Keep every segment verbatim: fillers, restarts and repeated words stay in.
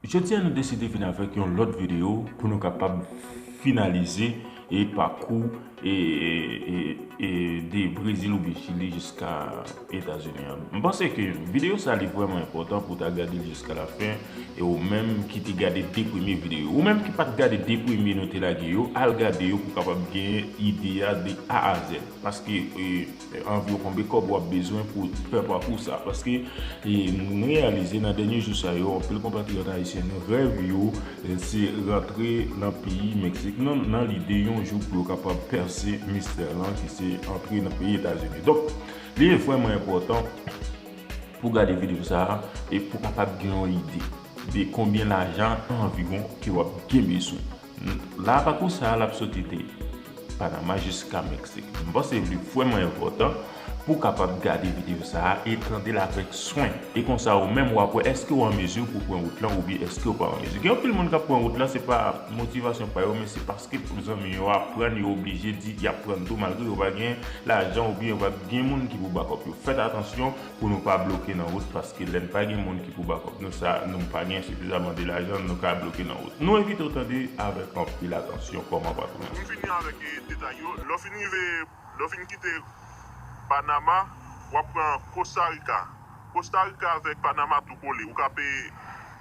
Jodi a nou deside vin avèk yon lòt videyo pou nou kapab finalize e pakou e, e, e, e de Brezil oubyen Chili jiska Etazini an. M panse ke videyo sa li vrèman enpòtan pou w ta gade l jiska lafen e ou menm ki te gade de premye videyo. Ou menm ki pa t gade de premye nou te lage yo, al gade yo pou w kapab genyen ide a de A a Z. Paske e, anviwon konbe kòb w ap bezwen pou fè pakou sa. Paske e, nou reyalize nan dènye jou sa yo, anpil konpatriyòt ayisyen nou rèv yo e, se rantre nan peyi Meksik nan, nan lide yon jou pou yo kapab pèse mistè lan ki se antre nan peyi Etazini. Donk, li vrèman enpòtan pou gade videyo sa a e pou kapab gen yon ide de konbyen lajan anviwon ke w ap gen bezwen. La, pakou sa a, l ap soti de Panama jiska Meksik. M panse li vrèman enpòtan pou w kapab gade videyo sa a e tande l avèk swen. E konsa, ou menm, w ap wè èske w an mezi pou pran wout lan oubyen èske w pa an mezi. Gen anpil moun k ap pran wout lan, se pa motivasyon pa yo, men se paske zanmi yo aprann, yo oblije di y ap pran tou, malgre yo pa gen lajan oubyen yo pa gen moun ki pou bakòp yo. Fèt atansyon pou nou pa bloke nan wout, paske lè n pa gen moun ki pou bakòp nou, sa, nou pa gen sifizaman de lajan, nou ka bloke nan wout. Nou envite w tande avèk anpil atansyon kòman pakou lan. M fini avèk e, detay yo. Lè w fin rive, lè w fin kite Panama, w ap pran Costa Rica. Costa Rica avèk Panama tou kole. Ou ka peye,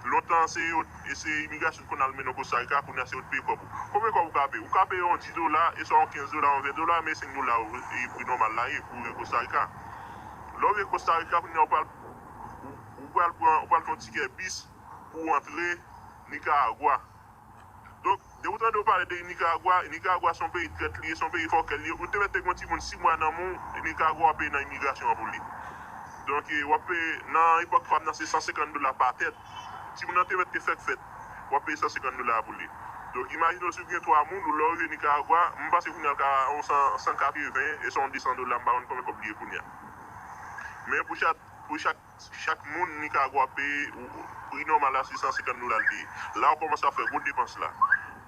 lontan se yo, e se imigrasyon ki konn al mennen w Costa Rica, kounye a se yo t peye kòb ou. Konbyen kòb ou ka peye? Ou ka peye yon dis dola, e swa yon kenz dola, yon ven dola, men senk dola e pri nòmal la ye pou rive Costa Rica. Lè w rive Costa Rica, kounye a ou pral, ou, ou pral pran, ou pral fè yon tikè bis pou w antre Nicaragua. Donk, depi w tande yo pale de Nicaragua, Nicaragua se yon peyi trèt li ye, se yon peyi fòkè li ye. Ou te mèt te gen yon timoun sis mwa nan men w, Nicaragua w ap peye nan imigrasyon an pou li. Donk, e, w ap peye, nan epòk pa m nan se san senkant dola pa tèt. Timoun nan te mèt te fèk fèt. W ap peye san senkant dola pou li. Donk, imajine w si w gen twa moun, ou lè w rive Nicaragua, m panse kounye a l ka yon san, san katreven, e se yon de san dola, m pa konn konbyen kòb li ye kounye a. Men pou chak, pou chak, chak moun Nicaragua peye, ou, pri nòmal la se san senkant dola l te ye. La w kòmanse ap fè gwo depans la.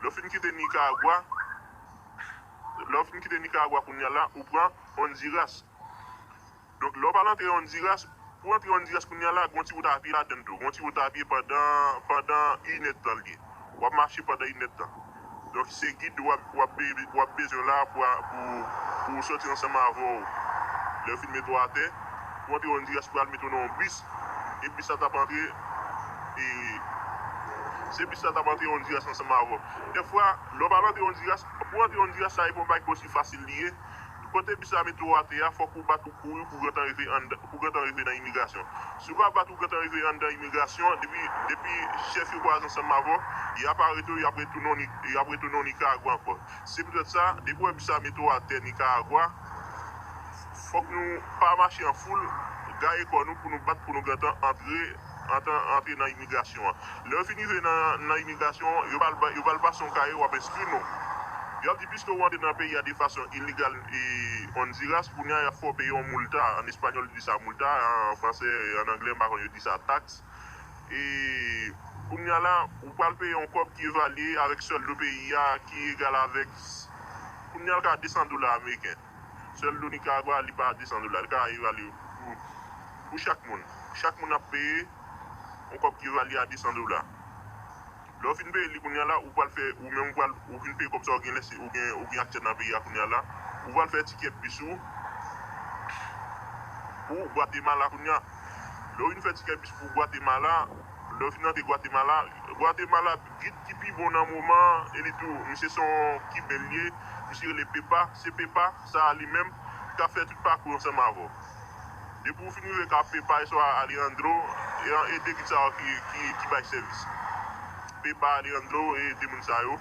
Lè w fin kite Nicaragua, lè w fin kite Nicaragua kounye a la, ou pran Honduras. Donk, lè w pral antre Honduras, pou antre Honduras kounye a la, gen yon ti wout a pye ladann tou. Gen yon ti wout a pye pandan, pandan inèdtan l ye. W ap mache pandan inèdtan. Donk, se gid w ap, w ap be-, w ap bezwen la pou, pou, pou w soti ansanm avè w. Lè yo fin mete w atè, pou antre Honduras, pou al mete w nan yon bis. E bis la t ap antre, e, se bis la t ap antre Honduras ansanm avè w. Dèfwa, lè w pral antre Honduras, pou antre Honduras, sa e pa yon bagay ki osi fasil li ye. Kote bis la mete w atè a, fòk ou bat ou kouri pou gentan rive anndan, pou gentan rive nan imigrasyon. Si w pa bat ou gentan rive anndan imigrasyon, depi, depi chèf yo kwaze ansanm avè w, y ap arete w, y ap retounen w Ni-, y ap retounen w Nikaragwa ankò. Se poutèt sa, depi w wè bis la mete w atè Nikaragwa, fòk nou pa mache an foul, gaye kò nou pou nou bat pou nou gentan antre, antre, antre nan imigrasyon an. Lè yo fin rive nan, nan imigrasyon, yo pral ba-, yo pral pase yon kaye, w ap enskri non. Y ap di, piske w antre nan peyi a de fason ilegal e Honduras, kounye a y ap fè w peye yon multa. An espanyòl, yo di sa multa, an fransè, an anglè, m pa konn, yo di sa tax. E kounye a la, ou pral peye yon kòb ki evalye avèk sèldo peyi a, ki egal avèk, kounye a l ka de san dola ameriken. Sèldo Nikaragwa, li pa de san dola, li ka evalye pou, pou chak moun. Chak moun ap peye yon kòb ki evalye a de san dola. Lè w fin peye li kounye a la, ou pral fè, ou menm ou pral, ou fin peye kòb sa, ou gen lèse, ou gen, ou gen aksè nan peyi a kounye a la, ou pral fè tikè bis ou pou Gwatemala kounye a. Lè w fin fè tikè bis pou Gwatemala, lè w fin antre Gwatemala, Gwatemala, gid ki pi bon nan moman an, e li tou, misye se yon Kiben li ye, misye rele Pepa, se Pepa, sa a li menm, k ap fè tout pakou ansanm avè w. Depi w fin rive ka Pepa, e swa Alejandro, e, e de gid sa yo ki, ki, ki bay sèvis. Pepa, Alejandro, e de moun sa yo.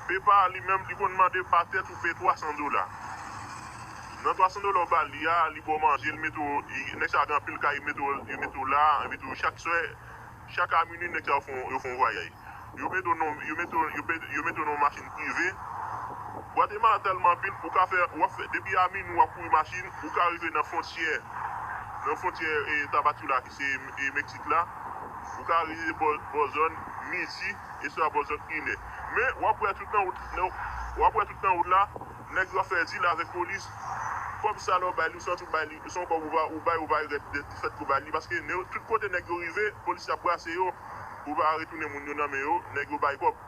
Pepa, li menm, li konn mande pa tèt ou peye twa san dola. Nan twa san dola w ba li a, li ba w manje, li mete w, li, nèg sa gen anpil kay, li mete w, li mete w la, li mete w chak swè, chak a minui, nèg sa yo fè, yo fè yon vwayay. Yo mete w nan, yo mete w, yo pe-, yo mete w nan yon machin prive. Gwatemala tèlman anpil, ou ka fè, w ap fè, depi a minui w ap kouri machin, ou ka rive nan fwontyè, nan fwontyè, e, Tapachula, ki se, e, Meksik la, ou ka rive bò, bò zòn midi, e swa bò zòn inè. Men, w ap wè tout nan wout, nan, w ap wè tout nan wout la, nèg yo ap fè dil avèk polis. Kòb sa lè w bay li, ou santi w bay li, se yon kòb ou va, ou bay, ou bay rèd, fèt pou bay li, paske nèg, tout kote nèg yo rive, polis ap brase yo. Pou pa retounen moun yo nan men yo, nèg yo bay kòb.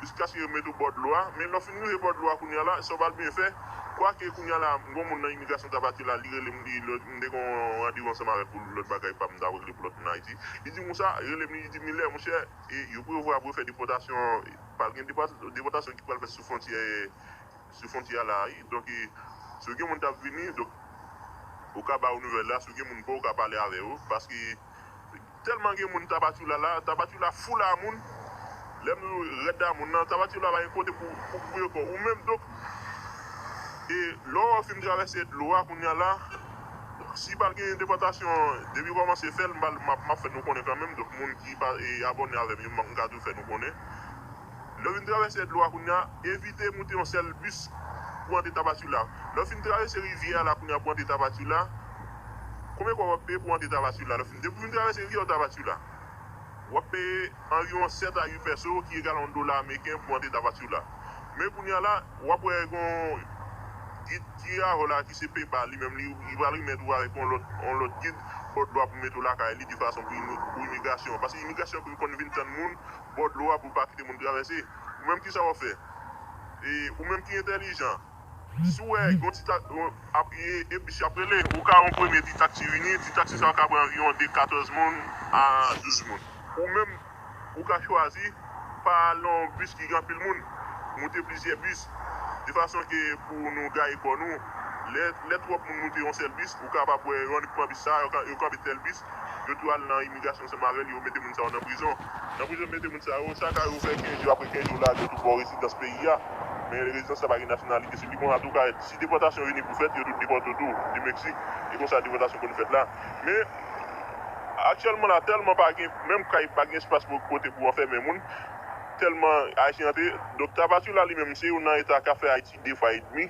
Jiskaske yo mete w bò dlo a. Men lè w fin rive bò dlo a kounye a la, sa w pral byen fè. Kwake kounye a la, m gon moun nan imigrasyon Tapatula, li rele m, li, lòt, m te gon randevou ansanm avèk pou lòt bagay pa m ta regle pou lòt moun Ayiti. Li di m konsa, rele m, li di m, Miller, monchè, e yo prevwa pou yo fè depòtasyon, pral gen depò-, depòtasyon ki pral fèt sou fwontyè, sou fwontyè a la, wi. Donk, e, si w gen moun t ap vini, donk, ou ka ba yo nouvèl la, si w gen moun pa w, ou ka pale avè yo, paske tèlman gen moun Tapatula la, Tapatula full a moun, lè m di w rèd a moun nan, Tapatula pa gen kote pou, pou, pou yo kò. Ou menm, donk, e lè w fin travèse dlo a, kounye a la, si pral gen depòtasyon, depi w kòmanse fè l, m pral, m ap, m ap fè nou konnen kanmenm, donk, moun ki pa, e, abòne avè m yo, m, m ka tou fè nou konnen. Lè w vin travèse dlo a kounye a, evite moute yon sèl bis pou antre Tapatula. Lè w fin travèse rivyè a la kounye a pou antre Tapatula, konbyen kòb w ap peye pou antre Tapatula? Lè w fin, depi w fin travèse rivyè w Tapatula, w ap peye anviwon sèt a uit pèso, ki egal a yon dola ameriken pou antre Tapatula. Men kounye a la, w ap wè gon gid ki avè w la, ki se Pepa, li menm, li, li pral remèt ou avèk yon lòt, yon lòt gid bò dlo a pou mete w lakay li, de fason pou imi-, pou imigrasyon. Paske imigrasyon konn vin tann moun bò dlo a pou pa kite moun travèse. Ou menm, kisa w ap fè? E ou menm ki entèlijan, si w wè yon ti ta-, yon, ap, e, e bis y ap rele, ou ka yon premye ti taksi vini, ti taksi sa a ka pran anviwon de katòz moun a douz moun. Ou menm, ou ka chwazi pa al nan yon bis ki gen anpil moun, moute plizyè bis, de fason ke pou nou gaye kò nou. Lè, lè twòp moun moute yon sèl bis, ou kapab wè yo annik pran bis sa a, yo ka, yo kanpe tèl bis, yo tou al nan imigrasyon ansanm avè l, yo mete moun sa yo nan prizon. Nan prizon, mete moun sa yo, sa ka yo fè kenz jou, apre kenz jou, lage yo tou ba w rezidans peyi a. Men rezidans sa pa gen nasyonalite sou li, konsa tou ka, si depòtasyon vini pou fèt, yo tou depòte w tou, de Meksik. E konsa depòtasyon konn fèt la. Men, aktyèlman la, tèlman pa gen, menm kay pa gen espas pou kote pou anfèmen moun, tèlman Ayisyen antre. Donk, Tapatula li menm, se youn nan eta k ap fè Ayiti de fwa edmi.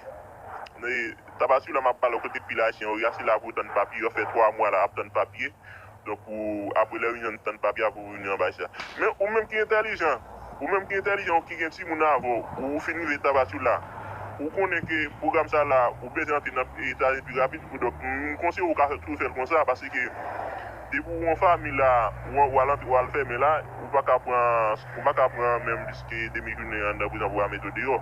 E Tapatula, m ap pale w kote pil Ayisyen yo ye a, se la pou yo tann papye, yo fè twa mwa la ap tann papye. Donk, ou, apre lè w vin tann papye a pou w vini anba sa. Men ou menm ki entèlijan, ou menm ki entèlijan, ou ki gen timoun avè w, ou fin rive Tapatula, ou konnen ke pwogram sa la, ou bezwen antre nan Etazini pi rapid, ou, donk, m konseye w ka fè, tou fè l konsa, paske depi w yon fanmi la, w, w al antre, w al fèmen la, ou pa ka pran, ou pa ka pran menm plis ke demi jounen anndan prizon pou yo mete w deyò.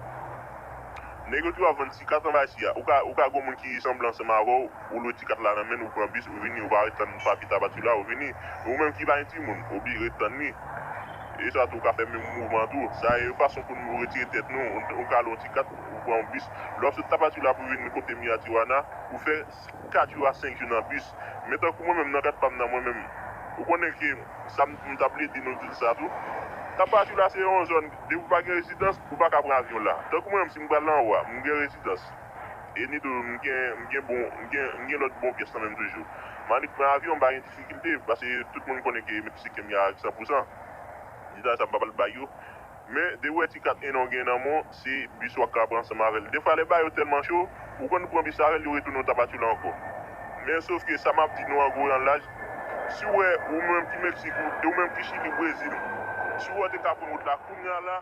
Nèg yo tou ap vann ti kat anba isi a. Ou ka, ou ka gon moun ki sanble ansanm avè w, ou lwe ti kat la nan men l, ou pran bis, ou vini, ou pa ret tann papye Tapatula, ou vini. Ou menm ki pa gen timoun, ou oblije ret tann li. E sa tou ka fè menm mouvman an tou. Sa e fason pou nou retire tèt nou. Ou, ou ka lwe yon ti kat, ou pran yon bis. Lè w ap sot Tapatula pou vin kote m ye a Tijuana, ou fè kat jou a senk jou nan bis. Men tankou mwen menm, nan kat pa m nan mwen menm, ou konnen ke sa m, m t ap plede nou di sa tou. Tapatula se yon zòn, depi w pa gen rezidans, ou pa ka pran avyon la. Tankou mwen menm, si m pral nan anwa, m gen rezidans. E ni tou, m gen, m gen bon, m gen, m gen lòt bon pyès nan men m toujou. M annik pran avyon, m pa gen difikilte, paske tout moun konnen ke Meksiken m ye a san pou san. Detay sa m pa pral bay yo. Men, depi w wè ti kat en an w gen nan men w, se bis w ap ka pran ansanm avè l. Defwa, lè bagay yo tèlman cho, ou konn pran bis avè l, yo retounen w Tapatula ankò. Men, sòf ke sa m ap di nou an gwo nan laj, si w wè, ou menm ki Meksik, ou, ou menm ki Chili, Brezil, si w wè w te ka pran wout la kounye a la,